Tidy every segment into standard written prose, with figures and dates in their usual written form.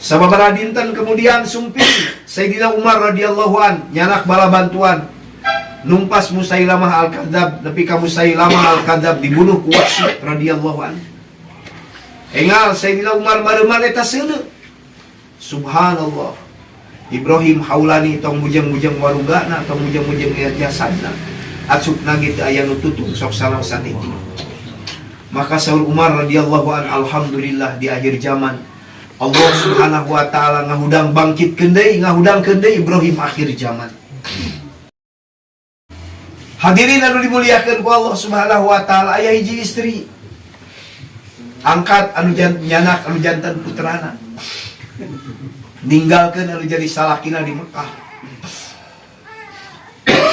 Sababaraha dinten kemudian sumping Sayyidina Umar radhiyallahu an nyandak bala bantuan, numpas Musailamah al-Kadzab, nepi ka Musailamah al-Kadzab dibunuh ku Wahsy radhiyallahu an. Engal Sayyidina Umar mareuman eta seuneu. Subhanallah. Ibrahim Haulani tong mujeng-mujeng warugana, tong mujeng-mujeng jasadna. Acukna ge teu aya nu tutung, sok salam satiti. Maka saur Umar radhiyallahu an, "Alhamdulillah, di akhir zaman Allah Subhanahu wa Taala ngahudang bangkit deui, ngahudang deui Ibrahim akhir zaman." Hadirin anu dimuliakan ku Allah Subhanahu wa Taala, aya hiji istri angkat anu nyanak anu jantan putrana, ninggalkeun anu jadi salakina di Mekah,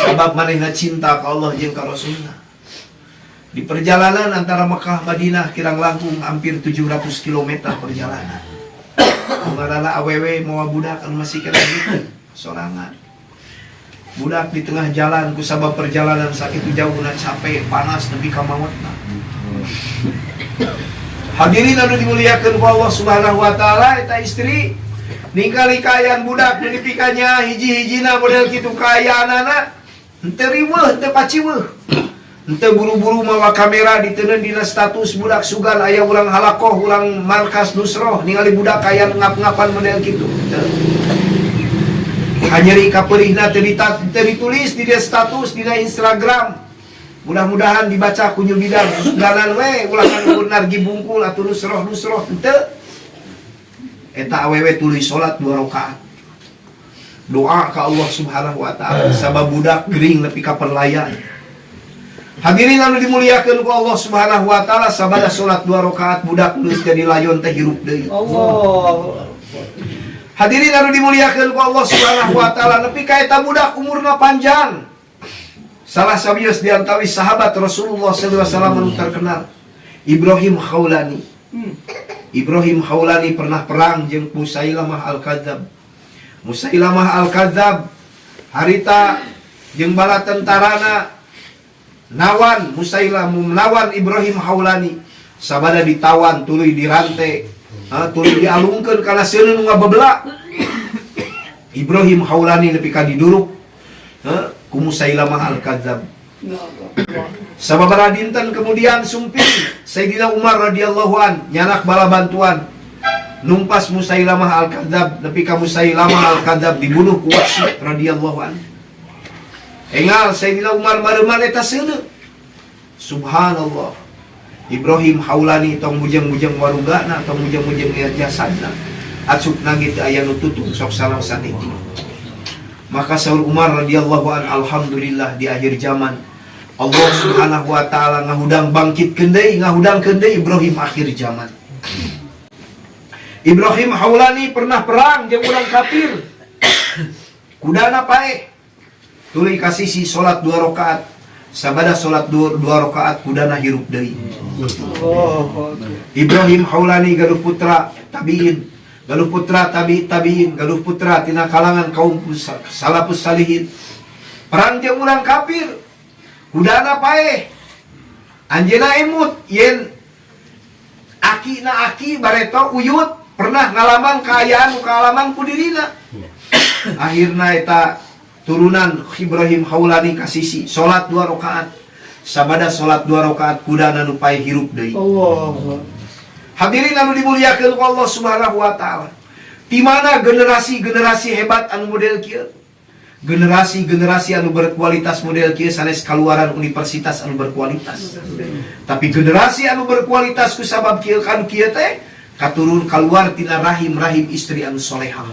sabab manehna cinta ka Allah jeung ka Rasulna. Di perjalanan antara Mekah Madinah kirang langkung hampir 700 km perjalanan. Ngaranna awewe mawa budak anu masih kena gitu sorangan. Budak di tengah jalan, ku sabab perjalanan sakitu jauh na, capek, panas, nepi ka maotna. Hadirin anu dimuliakan ku Allah Subhanahu wa Taala, eta istri ninggali kaayaan budak nu dipikanya hiji-hijina model kitu kaayaanana, henteu riweuh, henteu paciweuh, henteu buru-buru mawa kamera diteundeun dina status budak, sugan aya urang halakoh, urang markas nusroh, ningali budak kaayaan ngap-ngapan model kitu. Henteu. Hanyeri kapeurihna teu ditulis di status dina Instagram. Mudah-mudahan dibaca ku Nyu Bidan, suganan we ulah kan nargi bungkul atau nusroh nusroh, henteu. Eta awewe tuluy salat dua rakaat. Doa ka Allah Subhanahu wa Taala sabab budak gering nepi ka perlayan. Hadirin anu dimuliakeun ku Allah Subhanahu wa Taala, sabada salat dua rakaat, budak geus jadi layon teh hirup deui. Allah. Hadirin anu dimuliakeun ku Allah Subhanahu wa Taala, nepi ka eta budak umurna panjang. Salah sawios di antawis sahabat Rasulullah sallallahu alaihi wasallam anu terkenal, Ibrahim Khawlani. Ibrahim Khawlani pernah perang jeung Musailamah Al-Kadzab. Musailamah Al-Kadzab harita jeung bala tentarana nawan Musailamah, menawan Ibrahim Khawlani. Sabada ditawan, tuluy dirante, tuluy dialungkeun kana seuneu nu ngabebela. Ibrahim Khawlani nepi ka diduruk, ku Musailamah Al-Kadzab. Sababaraha dinten kemudian sumping Sayyidina Umar radhiyallahu an nyandak bala bantuan, numpas Musailamah Al-Kadzab, nepi ka Musailamah Al-Kadzab dibunuh ku Wahsy radhiyallahu an. Engal Sayyidina Umar mareuman eta seuneu. Subhanallah. Ibrahim Haulani tong mujeng-mujeng warugana, tong mujeng-mujeng jasadna. Acukna ge teu aya nu tutung, sok salam satiti. Maka saur Umar radhiyallahu an, "Alhamdulillah, di akhir zaman Allah Subhanahu wa Taala ngahudang bangkit deui, ngahudang deui Ibrahim akhir zaman." Ibrahim Haulani pernah perang jeung urang kafir. Kudana paeh. Tuluy kasisi salat dua rakaat. Sabada salat dua rakaat, kudana hirup deui. Ibrahim Haulani gaduh putra tabiin, gaduh putra tabi tabiin, gaduh putra tina kalangan kaum salafus salihin. Perang jeung urang kafir. Kudana paeh. Anjeuna emut yen aki na aki bareto uyut pernah ngalaman kaayaan nu kaalaman ku dirina. Akhirna eta turunan Ibrahim Haulani kasisi salat dua rakaat. Sabada salat dua rakaat, kudana nu paeh hirup deui. Allah. Hadirin anu dimuliakeun ku Allah Subhanahu wa Taala. Di mana generasi-generasi hebat anu model kieu? Generasi-generasi anu berkualitas model kieu sanes kaluaran universitas anu berkualitas. Tapi generasi anu berkualitas ku sabab kieu kan kieu teh katurun keluar tina rahim-rahim istri anu solehah.